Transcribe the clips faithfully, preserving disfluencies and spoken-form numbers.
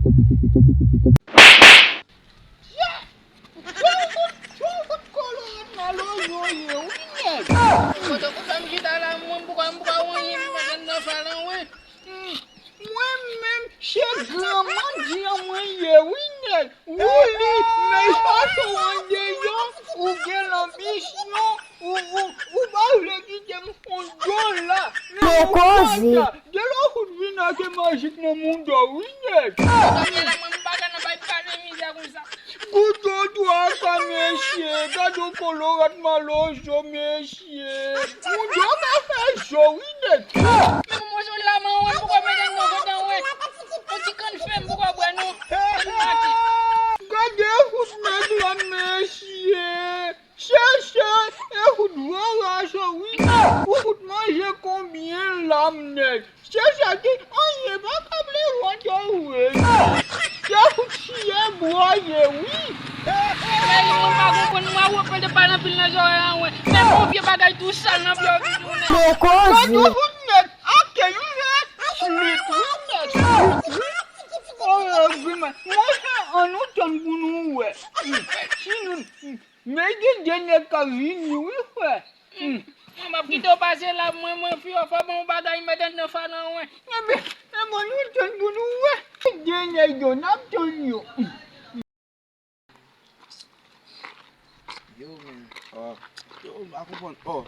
Kote w fè m chita la, mwen m poko, m poko wè anyen, m pa nan fè la, wi. Mwen menm, se gran mandi an mwen ye, wi, nèg. Wouli, men fason an deyò, ou gen lanbisyon, ou, ou, ou pa vle kite m on dola. Men ou koze. Gen lè w fout vin ak majik nan mouda w, wi, nèg. Mwen m pa ka nan bay pale mizè konsa. Kouto twa ka, mesye, gade yon kolorat malozo, mesye. Moun yo ka fè zo, wi, nèg. Men kòman w sot la, man, wè, m poko mete nan vant an, wè. Yon ti kann fè, m poko bwè, non. Gade fout nèg la, mesye. Chèchè, e fout vwala sa, wi. Ou fout manje konbyen lam, nèg? Chèchè di, anyen pa ka vle vant yo, wi. Se fout chiyè bwa ye, wi. Mèsi, mwen pa konprann, mwen wè pèl de pale anpil nan zòrèy an, wè. Men bon vye bagay tou sal nan pye w toujou, men. Gade fout nèg, ake, wi, men. Slit, wi, nèg, slit, wi. Oh, grimè. Monchè, ann nou tann pou nou wè. Si nou, Men gen de nèg k ap vini, wi, frè. Hmm. Mwen, m ap kite w pase la, mwen, mwen, fi yo fò ban w bagay, mèt anndan fè nan wen. Ebyen, ebyen, nou tann pou nou wè. De nèg yo, n ap tann yo. Yo, men. Oh. Yo, m pa konprann. Oh.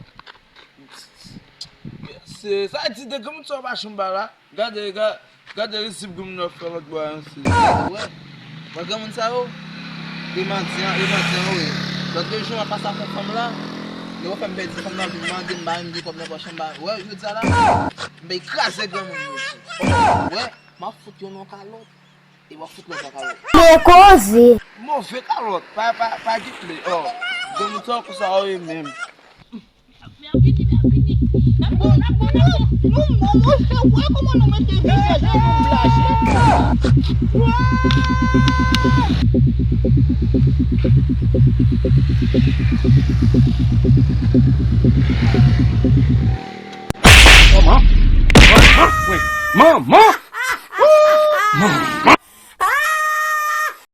Se, sa di de granmoun sa yo pa janm ba la. Gade, ga-, gade risib granmoun yo fè lòt bò a, yon se. Wè. Wè granmoun sa yo? E manti an, e manti an, wi. Lòt jou, m ap pase ak yon fanm la. Yo fè m pèdi fanm nan, vin mande m, ba m di kòb nan pòch, m ba, wè, jodi a la, m bay kraze granmoun yo. Wè, m ap fout yo nan kalòt. E w ap fout lòt nan kalòt. Gwo koze. Move kalòt, pa, pa, pa giple. Oh, granmoun sa yo konsa yo ye menm. N ap vini, n ap vini. N ap bon, n ap bon, n ap bon. Nou bon, monchè, wè kòman nou mete vizaj nou blaze. Manman! Manman! Manman!